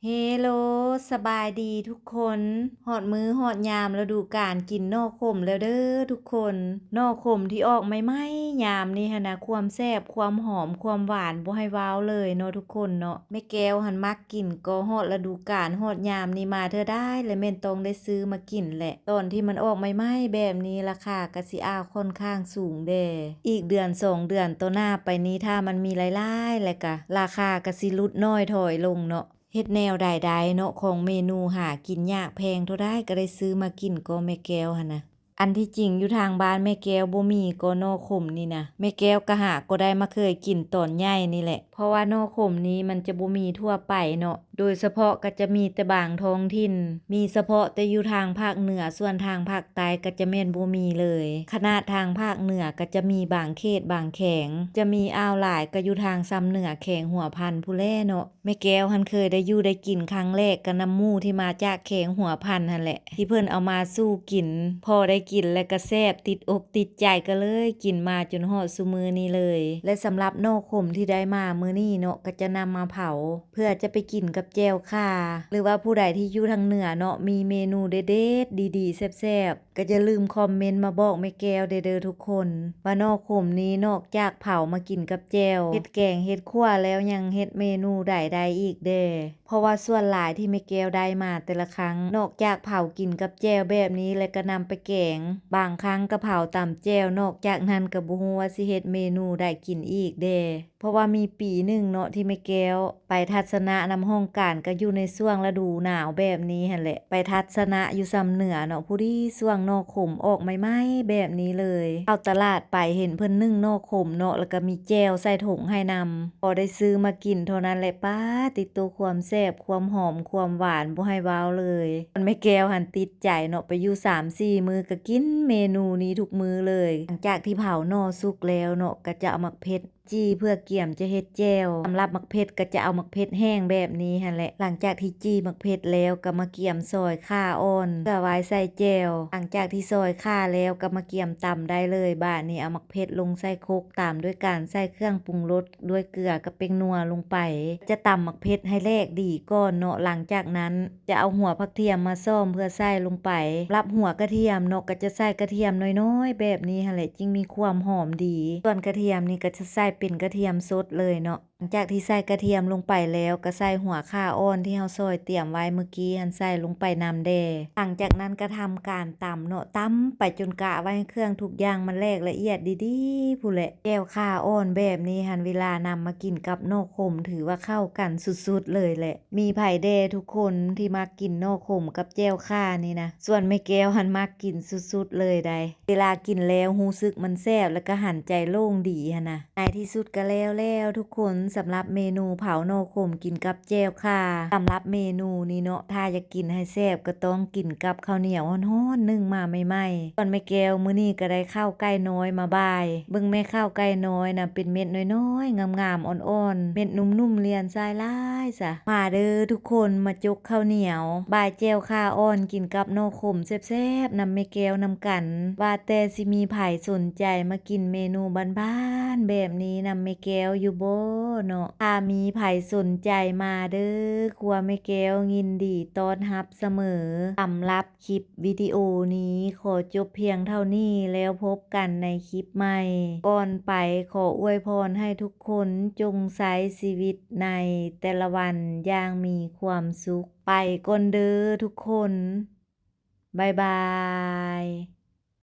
ເຮໂລ ສະບາຍດີທຸກຄົນ. ຮອດມື້ຮອດຍາມລະດູການກິນໜໍ່ຂົມແລ້ວເດີທຸກຄົນ. ໜໍ່ຂົມທີ່ອອກໃໝ່ໆຍາມນີ້ຫັ້ນນະ ຄວາມແຊບ ຄວາມຫອມ ຄວາມຫວານບໍ່ໃຫ້ເວົ້າເລີຍເນາະທຸກຄົນເນາະ. ແມ່ແກ້ວຫັ້ນມັກກິນ ກໍຮອດລະດູການ ຮອດຍາມນີ້ມາເທື່ອໃດ ແລະແມ່ນຕ້ອງໄດ້ຊື້ມາກິນແຫຼະ. ຕອນທີ່ມັນອອກໃໝ່ໆແບບນີ້ ລາຄາກະຊິອາວຂ້ອນຂ້າງສູງແດ່. ອີກເດືອນສອງເດືອນຕໍ່ໜ້າໄປນີ້ ຖ້າມັນມີລາຍໄດ້ ແລະກະລາຄາກະຊິຫຼຸດໜ້ອຍຖອຍລົງເນາະ. ເຮັດແນວໃດໄດ້ເນາະ ຂອງເມນູຫາກິນຍາກ ແພງເທົ່າໃດກໍໄດ້ຊື້ມາກິນກໍແມ່ແກ້ວຫັ້ນນະ. ອັນທີ່ຈິງຢູ່ທາງບ້ານແມ່ແກ້ວບໍ່ມີກໍໜໍ່ຂົມນີ້ນະ ແມ່ແກ້ວກໍຫາກໍໄດ້ມາເຄີຍກິນຕອນໃຫຍ່ນີ້ແຫຼະ ເພາະວ່າໜໍ່ຂົມນີ້ມັນຈະບໍ່ມີທົ່ວໄປເນາະ ໂດຍສະເພາະກໍຈະມີແຕ່ບາງທ້ອງຖິ່ນ ມີສະເພາະແຕ່ຢູ່ທາງພາກເໜືອ ສ່ວນທາງພາກໃຕ້ກໍຈະແມ່ນບໍ່ມີເລີຍ. ຂະໜາດທາງພາກເໜືອກໍຈະມີບາງເຂດບາງແຂວງ ຈະມີອ່າວຫຼາຍກໍຢູ່ທາງຊຳເໜືອແຂວງຫົວພັນພຸ້ນແຫຼະເນາະ. ແມ່ແກ້ວຫັ້ນເຄີຍໄດ້ຢູ່ໄດ້ກິນຄັ້ງແລກກໍນຳໝູ່ທີ່ມາຈາກແຂວງຫົວພັນຫັ້ນແຫຼະ ທີ່ເພິ່ນເອົາມາສູ່ກິນ ພໍໄດ້ກິນແລ້ວກໍແຊບຕິດອົກຕິດໃຈ ກໍເລີຍກິນມາຈົນຮອດຊຸມື້ນີ້ເລີຍ. ແລະສຳລັບໜໍ່ຂົມທີ່ໄດ້ມາມື້ນີ້ເນາະ ກໍຈະນຳມາເຜົາ ເພື່ອຈະໄປກິນກັບແຈ່ວຂ່າ ຫຼືວ່າຜູ້ໃດທີ່ຢູ່ທາງເໜືອເນາະ ມີເມນູເດັດໆ ດີໆ ແຊບໆ ກໍຢ່າລືມຄອມເມັນມາບອກແມ່ແກ້ວແດ່ເດີທຸກຄົນ ວ່າໜໍ່ຂົມນີ້ນອກຈາກເຜົາມາກິນກັບແຈ່ວ ເຮັດແກງເຮັດຂົ້ວແລ້ວ ຍັງເຮັດເມນູໃດໄດ້ອີກແດ່. ເພາະວ່າສ່ວນຫຼາຍທີ່ແມ່ແກ້ວໄດ້ມາແຕ່ລະຄັ້ງ ນອກຈາກເຜົາກິນກັບແຈ່ວແບບນີ້ ແລ້ວກໍນຳໄປແກງ ບາງຄັ້ງກໍເຜົາຕຳແຈ່ວ ນອກຈາກນັ້ນກໍບໍ່ຮູ້ວ່າຊິເຮັດເມນູໃດກິນອີກແດ່. ເພາະວ່າມີປີໜຶ່ງເນາະ ທີ່ແມ່ແກ້ວໄປທັດສະນະນຳຫ້ອງການ ກໍຢູ່ໃນຊ່ວງລະດູໜາວແບບນີ້ຫັ້ນແຫຼະ ໄປທັດສະນະຢູ່ຊຳເໜືອເນາະ ພໍດີຊ່ວງໜໍ່ຂົມອອກໃໝ່ໆແບບນີ້ເລີຍ. ເຂົ້າຕະຫຼາດໄປເຫັນເພິ່ນໜຶ້ງໜໍ່ຂົມເນາະ ແລ້ວກໍມີແຈ່ວໃສ່ຖົງໃຫ້ນຳ ພໍໄດ້ຊື້ມາກິນເທົ່ານັ້ນແຫຼະ ປາດຕິໂຕ ຄວາມແຊບ ຄວາມຫອມ ຄວາມຫວານບໍ່ໃຫ້ເວົ້າເລີຍ. ສ່ວນແມ່ແກ້ວຫັ້ນຕິດໃຈເນາະ ໄປຢູ່ສາມສີ່ມື້ກໍກິນເມນູນີ້ທຸກມື້ເລີຍ. ຫຼັງຈາກທີ່ເຜົາໜໍ່ສຸກແລ້ວເນາະ ກໍຈະເອົາໝາກເຜັດ ຈີ່ເພື່ອກຽມຈະເຮັດແຈ່ວ. ສຳລັບໝາກເຜັດກໍຈະເອົາໝາກເຜັດແຫ້ງແບບນີ້ຫັ້ນແຫຼະ. ຫຼັງຈາກທີ່ຈີ່ໝາກເຜັດແລ້ວ ກໍມາກຽມຊອຍຂ່າອ່ອນ ເພື່ອໄວ້ໃສ່ແຈ່ວ. ຫຼັງຈາກທີ່ຊອຍຂ່າແລ້ວ ກໍມາກຽມຕຳໄດ້ເລີຍ. ບາດນີ້ເອົາໝາກເຜັດລົງໃສ່ຄົກ ຕາມດ້ວຍການໃສ່ເຄື່ອງປຸງລົດ ດ້ວຍເກືອກັບແປ້ງນົວລົງໄປ. ຈະຕຳໝາກເຜັດໃຫ້ແຫຼກດີກ່ອນເນາະ. ຫຼັງຈາກນັ້ນຈະເອົາຫົວຜັກທຽມມາສ້ອມເພື່ອໃສ່ລົງໄປ. ສຳລັບຫົວກະທຽມເນາະ ກໍຈະໃສ່ກະທຽມນ້ອຍໆແບບນີ້ຫັ້ນແຫຼະ ຈຶ່ງມີຄວາມຫອມດີ. ສ່ວນກະທຽມນີ້ກໍຈະໃສ່ເປັນກະທຽມສົດເລີຍເນາະ. ຫຼັງຈາກທີ່ໃສ່ກະທຽມລົງໄປແລ້ວ ກໍໃສ່ຫົວຂ່າອ່ອນທີ່ເຮົາຊອຍຕຽມໄວ້ເມື່ອກີ້ຫັ້ນໃສ່ລົງໄປນຳແດ່. ຫຼັງຈາກນັ້ນກໍທຳການຕຳເນາະ ຕຳໄປຈົນກະວ່າໃຫ້ເຄື່ອງທຸກຢ່າງມັນແຫຼກລະອຽດດີໆພຸ້ນແຫຼະ. ແຈ່ວຂ່າອ່ອນແບບນີ້ຫັ້ນ ເວລານຳມາກິນກັບໜໍ່ຂົມ ຖືວ່າເຂົ້າກັນສຸດໆເລີຍແຫຼະ. ມີໃຜແດ່ທຸກຄົນທີ່ມັກກິນໜໍ່ຂົມກັບແຈ່ວຂ່ານີ້ນະ? ສ່ວນແມ່ແກ້ວຫັ້ນມັກກິນສຸດໆເລີຍໃດ໋. ເວລາກິນແລ້ວຮູ້ສຶກມັນແຊບ ແລ້ວກໍຫັນໃຈໂລ່ງດີຫັ້ນນະ. ໃນທີ່ສຸດກໍແລ້ວແລ້ວທຸກຄົນ ສຳລັບເມນູເຜົາໜໍ່ຂົມກິນກັບແຈ່ວຂ່າ. ສຳລັບເມນູນີ້ເນາະ ຖ້າຢາກກິນໃຫ້ແຊບກໍຕ້ອງກິນກັບເຂົ້າໜຽວຮ້ອນໆ ໜຶ້ງມາໃໝ່ໆ. ສ່ວນແມ່ແກ້ວມື້ນີ້ກໍໄດ້ເຂົ້າໄກ່ນ້ອຍມາບ່າຍ. ເບິ່ງແມ່ ເຂົ້າໄກ່ນ້ອຍນະ ເປັນເມັດນ້ອຍໆ ງາມໆ ອ່ອນໆ ເມັດໜຸ່ມໆ ລຽນຊາຍຫຼາຍຊະ. ມາເດີທຸກຄົນ ມາຈົກເຂົ້າໜຽວ ບ່າຍແຈ່ວຂ່າອ່ອນ ກິນກັບໜໍ່ຂົມແຊບໆນຳແມ່ແກ້ວນຳກັນ. ວ່າແຕ່ຊິມີໃຜສົນໃຈມາກິນເມນູບ້ານໆແບບນີ້ນຳແມ່ແກ້ວຢູ່ບໍ່ເນາະ? ຖ້າມີໃຜສົນໃຈມາເດີ ຄົວແມ່ແກ້ວຍິນດີຕ້ອນຮັບສະເໝີ. ສຳລັບຄລິບວິດີໂອນີ້ຂໍຈົບພຽງເທົ່ານີ້ ແລ້ວພົບກັນໃນຄລິບໃໝ່. ກ່ອນໄປຂໍອວຍພອນໃຫ້ທຸກຄົນຈົ່ງໃຊ້ຊີວິດໃນແຕ່ລະວັນຢ່າງມີຄວາມສຸກ. ໄປກ່ອນເດີທຸກຄົນ. ບາຍບາຍ.